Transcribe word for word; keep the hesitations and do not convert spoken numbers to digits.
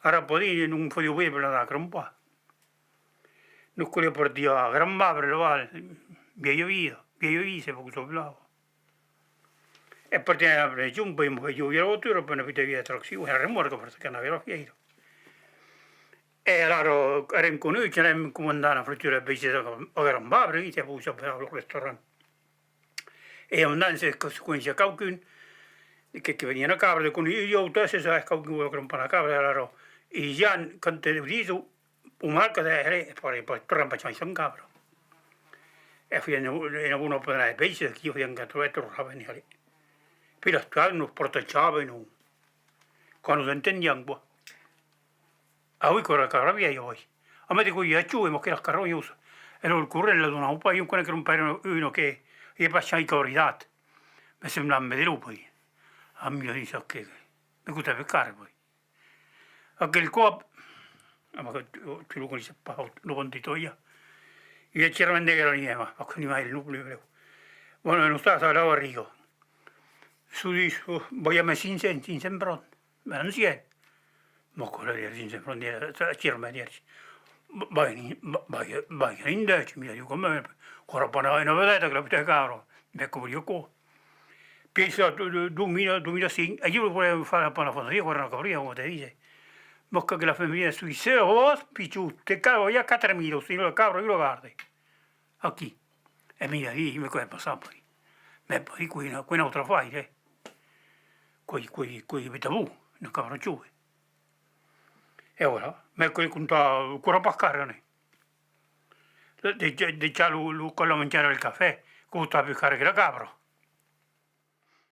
Ara pòdi, non fadiu ben per anar crompar. Nos caliá partir a Grand Vabre, là-bas, Vièlha Vila, Vièlha Vila, se fa que s'apelava. E partèm a la prevision, pòdi, mos fadiu la votura, per una petita via de traccion, una remòrca, per çò que anava a la fièira. E alara, èrem conuts, anèm comandar una fritura de peixes a, a Grand Vabre, aquí, se fa que s'apelava lo restaurant. E andan, se, se coneissiá quauqu'un que, que veniá una cabra, de conegut, ieu, tot, se sabes quauqu'un vòl crompar una cabra, alara, e Jan, quand te dison, o marca de, allez, e pòdi, pòdi tornar pas chamar sas cabra. E fasián una, una bona pedrada de peixes, aquí, fasián que trobar, tornavan, e allez. Puèi las tuavan, nos partatjavan, o, quand nos entendiam, quoi. Ah oui, qu'èra la cabra vièlha, oui. A mès de coias, e mès que las carronhas, e lo corrent la donava pas, ieu quand crompa una, una que, e pas chai cabridat. Me semblava de lo, pòdi. A mi, dins aquel, me costava car, pòdi. Aquel còp, ah, mas que tu, tu lo coneisses pas, lo bandit, ja. Il a tirament de granima, mas que ni mai non plus breu. Bon, nos tàs a la barriga. Su dis, oh, vai a me cinc cents, cinc cents francs. Mas ancian. Mas qual èra cinc cents francs, diguèri, tirament, diguèri. Vai, vai, vai, indètz, mi diu, quand même, quora pas una vedeta, que la puta cabra, me cobria aquò. Pièça de, de, dos mila, dos mila cinc, e ieu lo volia far per la fantasia, quora una cabria, coma te dise. Mas que la familha suïssa, oh, pichon, te cal, i a quatre mila, o sinon la cabra, ieu la garde. Aquí. E mi, mi, me quò passar, pòdi. Me pòdi, quò, quò un autre afaire, eh. Quò, quò, quò, beta bon, una cabra jove. E voilà, me quò conta, quò èra pas car, ne. De, de, de, de, lo, lo, quand la mangiava el cafè, costava pus car que la cabra.